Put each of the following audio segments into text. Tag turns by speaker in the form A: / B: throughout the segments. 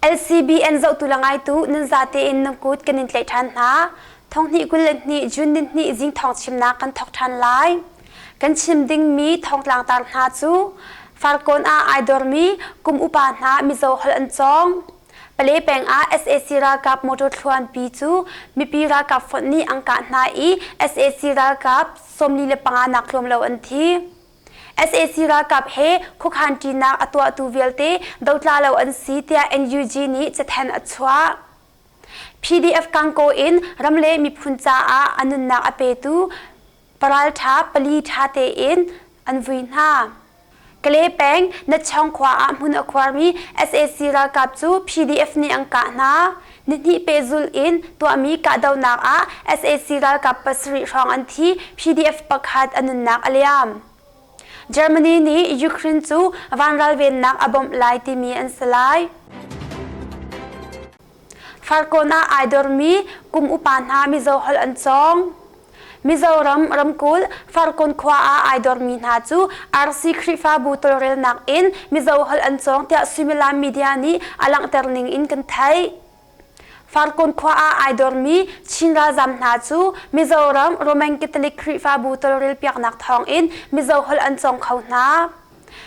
A: LCBN zohtu le ngaitu nan zate in nan kut kan in tlaih ṭhan hna. Thonghnih 22 June nihnih zing thawng chimnak kan thawk ṭhan lai. Kan chim dingmi thawngtlang tar hna cu Farkawn ah ai dormi kum upa hna Mizo holh an cawng. Pale peng ah sac ralkap motor thluanpi cu mipi ralkap fonh nih an kah hna i sac ralkap 45 nak tlawm lo an thi. Sac ralkap he khuakhan ṭinak a tuahtu vialte dotla lo an si tiah NUG nih cathanh a chuah. PDF Kangkaw in ram le miphun caah a nunnak a petu paralṭha pali ṭha tein an vui hna. Kale peng Natchawng khua ah hmun a khuarmi sac ralkap cu PDF nih an kah hna. Nihnih pehzulh in tuahmi kahdohnak ah sac ralkap pasarih hrawng an thi, PDF pakhat a nunnak a liam. Germany nih Ukraine cu vanralvennak a bawmh lai timi an si lai. Farkawn ah ai dormi kum upa hna Mizo holh an cawng. Mizoram ramkulh Farkawn khua ah ai dormi hna cu RC Khrihfabu tawlrelnak in Mizo holh an cawng tiah suimilam media nih a langhter ning in kan theih. Farkawn khua ah ai dormi Chin ralzam hna cu Mizoram Roman Catholic Khrihfabu tawlrelpiaknak thawngin Mizo holh an cawng kho hna.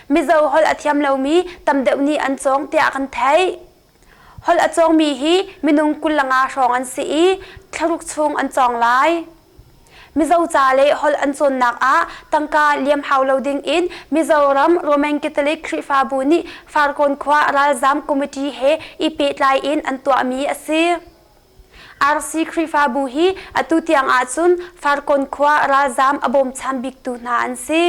A: Mizo holh a thiam lomi tam deuh nih an cawng tiah kan theih. Holh a cawngmi hi minung 25 hrawng an si i thlaruk chung an cawng lai. Mizo ca le holh an cawnnak ah tangka liam hau lo ding in Mizoram Roman Catholic Khrihfabu nih Farkawn khua ralzam committee he i pehtlai in an tuahmi a si. RC Khrihfabu hi atu tiang ahcun Farkawn khua ralzam a bawmchan biktu hna an si.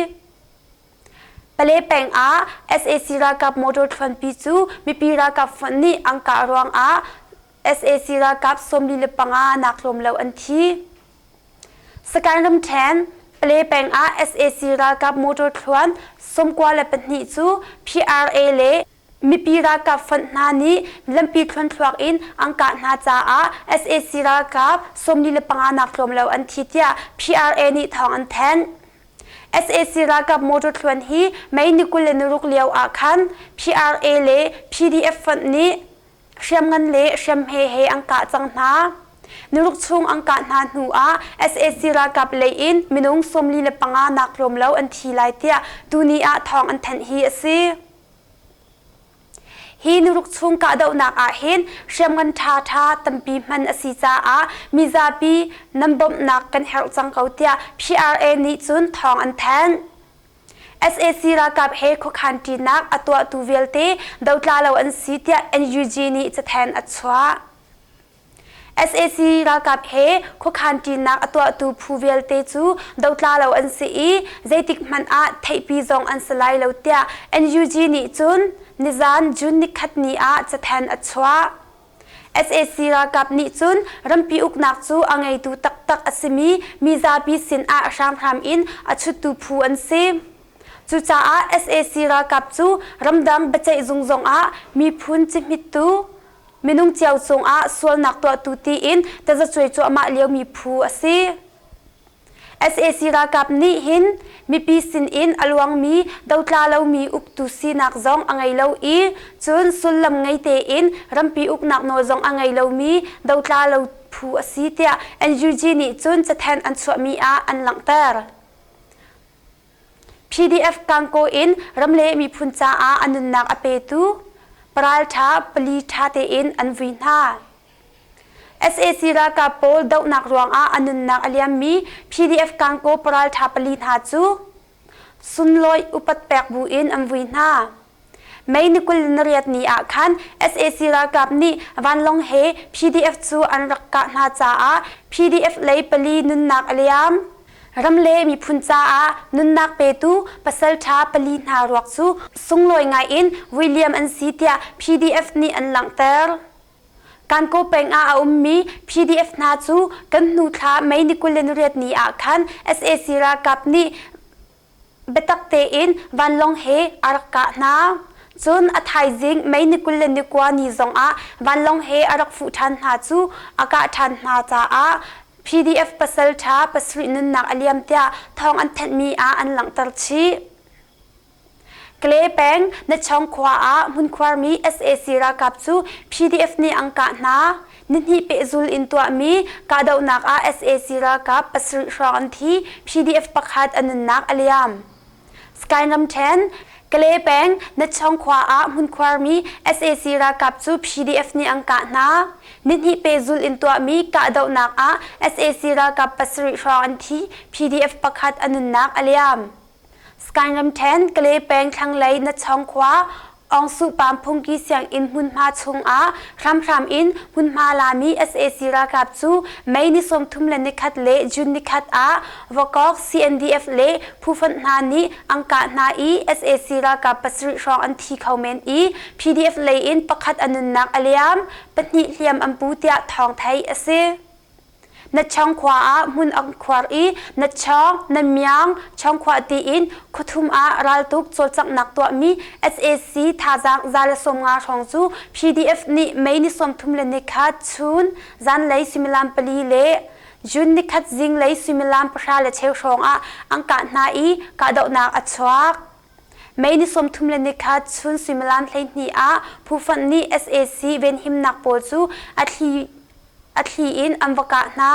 A: Pale peng ah sac ralkap motor thluanpi cu mipi ralkap fonh nih an kah ruangah sac ralkap 45 nak tlawm lo an thi. Sagaing ramṭhen, Pale peng ah sac ralkap motor thluan 92 cu PRA le mipi ralkap fonh hna nih lampi thluanthluak in an kah hna caah sac ralkap 45 nak tlawm lo an thi tiah PRA nih thawng an thanh. Sac ralkap motor thluan hi May ni 26 lio ah khan PRA le PDF fonh nih hriamngan le hriamhme he an kah cang hna. Niruk chung an kah hna hnu ah sac ralkap lei in minung 45 nak tlawm lo an thi lai tiah tuni ah thawng an thanh hi a si. Hi nuruk chung kahdohnak ah hin hriamngan ṭhaṭha tampi hman a si caah mizapi nan bawmhnak kan herh cang ko tiah PRA nih cun thawng an thanh. Sac ralkap he khuakhan ṭinak a tuahtu vialte dotla lo an si tiah NUG nih cathanh a chuah. Sac ralkap he khuakhan ṭinak a tuahtu phu vialte cu dotla lo an si i zeitik hmanh ah theihpi zong an si lai lo tiah NUG nih cun nizan June nikhat ni ah cathanh a chuah. Sac ralkap nih cun rampi uknak cu a ngeitu taktak a simi mizapi sin ah hramhram in a chuttu phu an si. Cucaah sac ralkap cu ramdang biaceih zung zongah miphun cihmittu Minung cio cungah sualnak tuahtu tiin tazacuai cuahmah liomi phu a si. Sac ralkap nih hin mipi sinin a luangmi dotla lomi uktu sinak zong a ngei lo i cun sullam ngei tein rampi uknak nawl zong a ngei lomi dotla lo phu a si tiah NUG nih cun cathanh an chuahmi ah an langhter. PDF Kangkaw in ram le miphun caah a nunnak a petu paralṭha pali ṭha tein an vui hna. Sac ralkap pawl dohnak ruangah a nunnak a liammi PDF Kangkaw paralṭha pali hna cu sunlawi upat pek buin an vui hna. May ni 28 ni ah khan sac ralkap nih vanlawng he PDF cu an rak kah hna caah PDF lei pali nunnak a liam. Ram le miphun caah nunnak petu pasalṭha pali hna ruak cu sunglawi ngai in William an si tiah PDF nih an langhter. Kankaw peng ah a ummi PDF hna cu kan hnu thla May ni 28 ni ah khan sac ralkap nih Biatak tein vanlawng he a rak kah hna. Cun a thaizing May ni 29 ni zongah vanlawng he a rak fuh ṭhan hna cu a kah ṭhan hna caah PDF pasalṭha pasarih nunnak a liam tiah thawng an thanhmi ah an langhter chih. Kale peng Nachong khua ah hmunkhuarmi sac ralkap cu PDF nih an kah hna. Nihnih pehzul in tuahmi kahdohnak ah sac ralkap pasarih hrawng an thi, PDF pakhat a nunnak a liam. Sky ramṭhen, Kale peng Nachong khua ah hmunkhuarmi sac ralkap cu PDF nih an kah hna. Nihnih pehzul in tuahmi kahdohnak ah sac ralkap pasarih hrawng an thi, PDF pakhat a nunnak a liam. Sky ramṭhen, Kale peng thlanglei Nachong khua Aungsuh Pam phungki sianginn hmunhma chungah hramhram in hmunhma lami sac ralkap cu May ni 31 le June nikhat ah Vakok CNDF le phufonh hna nih an kah hna i sac ralkap pasarih hrawng an thi kho men i PDF lei in pakhat a nunnak a liam, pahnih hliam an pu tiah thawng theih a si. Nachong khua ah hmun an khuar i Nachong, Namyang, Chongkhua tiin khuathum ah raltuk cawlcanghnak tuahmi sac thazaang 150 hrawng cu PDF nih May ni 31 chun zanlei suimilam pali le June nikhat zinglei suimilam pahra le cheu hrawng ah an kah hna i kahdohnak a chuak. May ni 31 chun suimilam 12 ah phufonh nih sac venhimnak pawl cu a thli a thli in an va kah hna.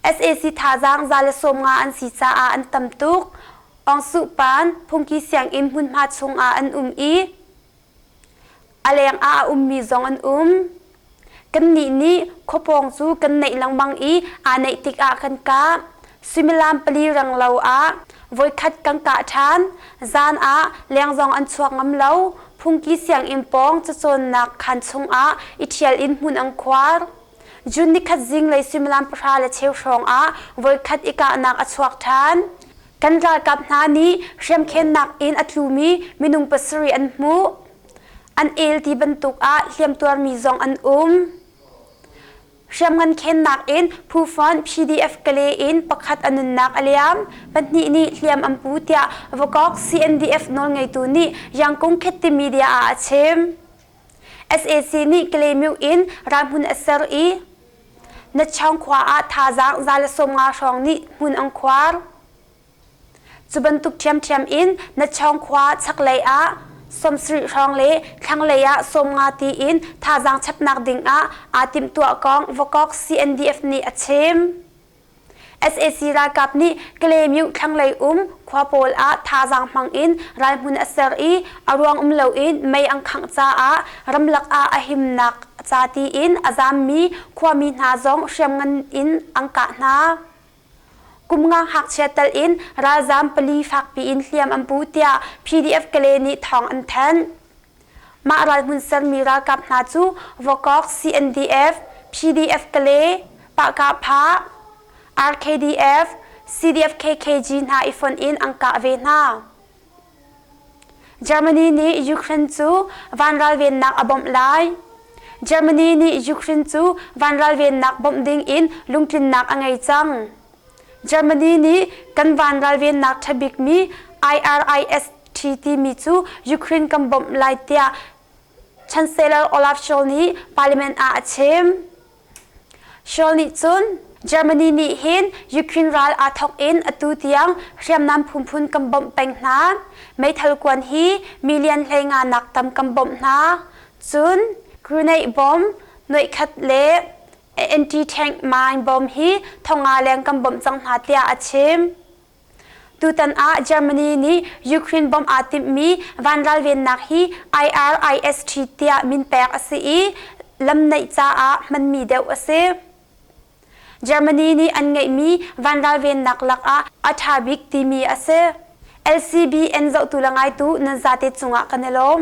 A: Sac thazaang 150 an si caah an tam tuk. Aungsuh Pan phungki sianginn hmunhma chungah an um i a leng ah a ummi zong an um. Kannih nih khuapawng cu kan naih lengmang i aa naih tikah kan kah. Suimilam pali renglo ah voikhat kan kah ṭhan. Zan ah leng zong an chuak ngam lo. Phungki sianginn pawng cacawnnak khaan chungah i ṭhial in hmun an khuar. June nikhat zinglei suimilam pahra le cheu hrawng ah voikhat i kahnak a chuak ṭhan. Kan ralkap hna nih hriamkhennak in a tlumi minung pasarih an hmuh. An el ti bantuk ah hliamtuarmi zong an um. Hriamngan khennak in Phufonh PDF Kale in pakhat a nunnak a liam, pahnih nih hliam an pu tiah Vakok CNDF nawlngeitu nih Yangkung Khetti Media ah a chim. Sac nih Kalaymyo in ralhmun a ser i Natchaung khua ah thazaang 150 hrawng nih hmun an khuar. Cu bantuk ṭhiamṭhiam in Natchaung khua chaklei ah 70 hrawng le thlanglei ah 50 tiin thazaang chapnak dingah aa timhtuah kong Vakok CNDF nih a chim. Sac ralkap nih Kalaymyo thlanglei um khua pawl ah thazaang hmang in ralhmun a ser i a ruang um loin mei an khangh caah ramlak ah a himnak ca tiin a zammi khuami hna zong hriamngan in an kah hna. Kum nga ngakchia tal in ralzaam pali fakpi in hliam an pu tiah PDF Kale nih thawng an thanh. Mah ralhmun sermi ralkap hna cu Vokok CNDF, PDF Kale, Pahkahphah, RKDF, CDF KKG hna i fonh in an kah ve hna. Germany nih Ukraine cu vanral vennak a bawmh lai. Germany nih Ukraine cu vanral vennak bawmh ding in lungtlinnak a ngei cang. Germany nih kan vanral vennak ṭha bikmi IRIST timi cu Ukraine kan bawmh lai tiah Chancellor Olaf Scholz nih parliament ah a chim. Scholz nih cun Germany nih hin Ukraine ral aa thawk in atu tiang hriamnam phunphun kan bawmh peng hna. Meithal kuan hi million 15 nak tam kan bawmh hna. Cun grenade bomb nuaikhat le anti-tank mine bomb hi thonga leng kan bawmh cang hna tiah a chim. Tutan ah Germany nih Ukraine bomb aa timhmi vanralvennak hi IRIST tiah min pek a si i lamnaih caah hmanmi deuh a si. Germany nih an ngeihmi vanralvennak lakah a ṭha bik timi a si. LCBN zohtu le ngaitu nan zate cungah kan i lawm.